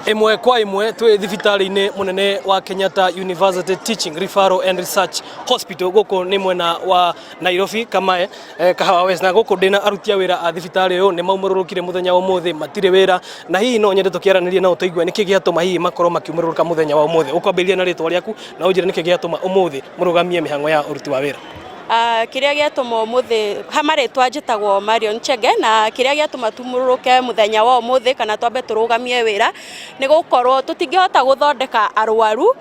Ĩmwe kwa ĩmwe twĩ thibitarĩ-inĩ mũnene wa Kenyatta University Teaching Referral and Research Hospital gũkũ nĩ mwena wa Nairobi Kamae, Kahawa West, na gũkũ ndĩna aruti a wĩra a thibitarĩ ũyũ. Nĩ maumũrũrũkire mũthenya wa ũmũthĩ, matirĩ wĩra, na hihi no nyende tũkĩaranĩrie nao tũigue nĩkĩ gĩatũma hihi makorwo makiumũrũrũka mũthenya wa ũmũthĩ. Ũkwambĩrĩria na rĩtwa rĩaku na ũnjĩre nĩkĩ gĩatũma ũmũthĩ mũrũgamie mĩhang'o ya ũruti wa wĩra. Kĩrĩa gĩatũma ũmũthĩ, ha marĩtwa njĩtagwo Marion Chege, na kĩrĩa gĩatũma tumũrũrũke mũthenya wa ũmũthĩ kana twambe tũrũgamie wĩra nĩ gũkorwo tũtingĩhota gũthondeka arwaru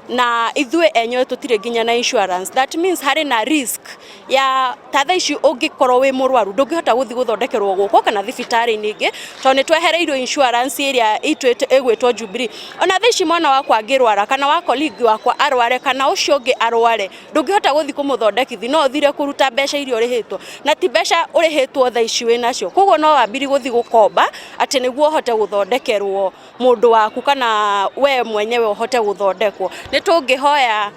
na ithuĩ enyewe tũtirĩ nginya na insurance. That means harĩ na risk ya ta thaa ici ũngĩkorwo wĩ mũrwaru, ndũngĩhota gũthiĩ gũthondekerwo gũkũ kana thibitarĩ-inĩ ĩngĩ tondũ nĩ twehereirwo insurance ĩrĩa itũ ĩgwĩtwo Jubilee. Ona thaa ici mwana wakwa angĩrwara kana wa colleague wakwa arware kana ũcio ũngĩ arware, ndũngĩhota gũthiĩ kũmũthondekithia, no ũthire kũruta mbeca iria ũrĩhĩtwo, na ti mbeca ũrĩhĩtwo thaa ici wĩnacio. Koguo no wambiri gũthiĩ gũkomba atĩ nĩguo ũhote gũthondekerwo mũndũ waku kana we mwenyewe ũhote gũthondekwo. Nĩ tũngĩhoya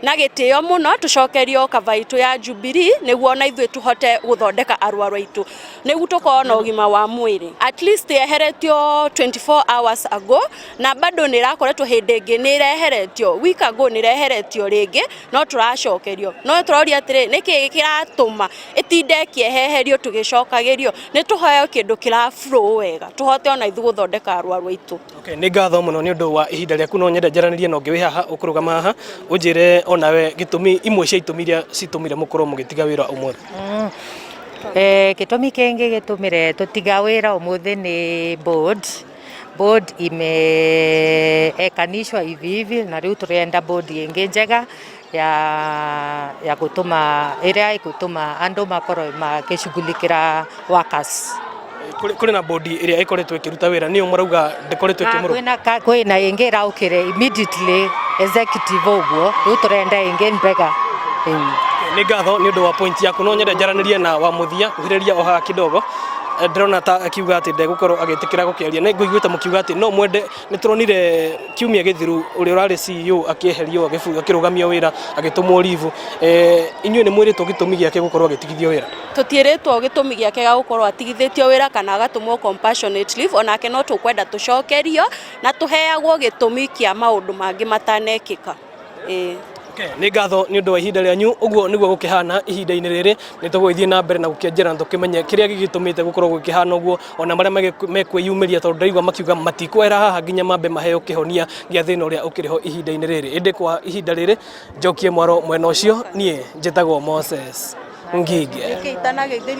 na gĩtĩo mũno tũcokerio cover itũ ya Jubilee nĩguo ona ithuĩ tũhote gũthondeka arwaru aitũ, nĩguo tũkorwo na ũgima wa mwĩrĩ. At least yeheretio 24 hours ago, na bado nĩ ĩrakoretwo hĩndĩ ĩngĩ nĩ ĩreheretio week ago, nĩ ĩreheretio rĩngĩ no tũracokerio. No tũroria atĩrĩ, nĩkĩ kĩratũma ĩtinde ĩkĩehererio tũgĩcokagĩrio? Nĩ tũheo kĩndũ kĩra flow wega, tũhote ona ithuĩ gũthondeka arwaru aitũ. Okay, nĩ ngatho mũno nĩ ũndũ wa ihinda rĩaku. No nyende njaranĩrie na ũngĩ wĩ haha ũkũrũgama haha, ũnjĩre onawe gĩtũmi, imwe cia itũmi iria citũmire mũkorwo mũgĩtiga wĩra ũmũthĩ. Gĩtũmi kĩngĩ gĩtũmire tũtiga wĩra ũmũthĩ nĩ board. Board imeekanishwa hivi hivi, na rĩu tũrenda board ĩngĩ njega ya gũtũma ĩrĩa ĩgũtũma andũ makorwo makĩshughulikĩra workers. Kũrĩ na bodi ĩrĩa ĩkoretwo ĩkĩruta wĩra, nĩyo marauga ndĩkoretwo ĩkĩmũrũ Kwĩna ĩngĩ ĩraũkĩre immediately executive, ũguo rĩu tũrenda ĩngĩ mbega. Nĩ ngatho nĩ ũndũ wa point yaku. No nyende njaranĩrie na wa mũthia kuhĩrĩria o haha kidogo. Ndĩrona ta akiuga atĩ ndegũkorwo agĩtĩkĩra gũkĩaria. Nĩ ngũiguĩte mũkiuga atĩ no mwende. Nĩ tũronire kiumia gĩthiru ũrĩa ũrarĩ CEO akĩeherio, akĩrũgamio wĩra, agĩtũmwo leave. Inyuĩ nĩ mwĩrĩtwo gĩtũmi gĩake gũkorwo agĩtigithio wĩra? Tũtiĩrĩtwo gĩtũmi gĩake gĩa gũkorwo atigithĩtio wĩra kana agatũmwo compassionate leave. Onake no tũkwenda tũcokerio na tũheagwo gĩtũmi kĩa maũndũ mangĩ matanekĩka, ĩĩ. Okay, nĩ ngatho nĩ ũndũ wa ihinda rĩanyu. Ũguo nĩguo gũkĩhana ihinda-inĩ rĩrĩ. Nĩ tũgũgĩthiĩ na mbere na gũkĩenjera na tũkĩmenye kĩrĩa gĩgĩtũmĩte gũkorwo gũkĩhana ũguo, ona marĩa mekwĩyumĩria, tondũ ndaigua makiuga matikwehera haha nginya mambe maheo kĩhonia gĩa thĩna ũrĩa ũkĩrĩ ho ihinda-inĩ rĩrĩ. Ĩndĩ kwa ihinda rĩrĩ njokie mwaro mwena ũcio. Niĩ njĩtagwo Moses Ngige. Nĩkĩ itanageithĩrio?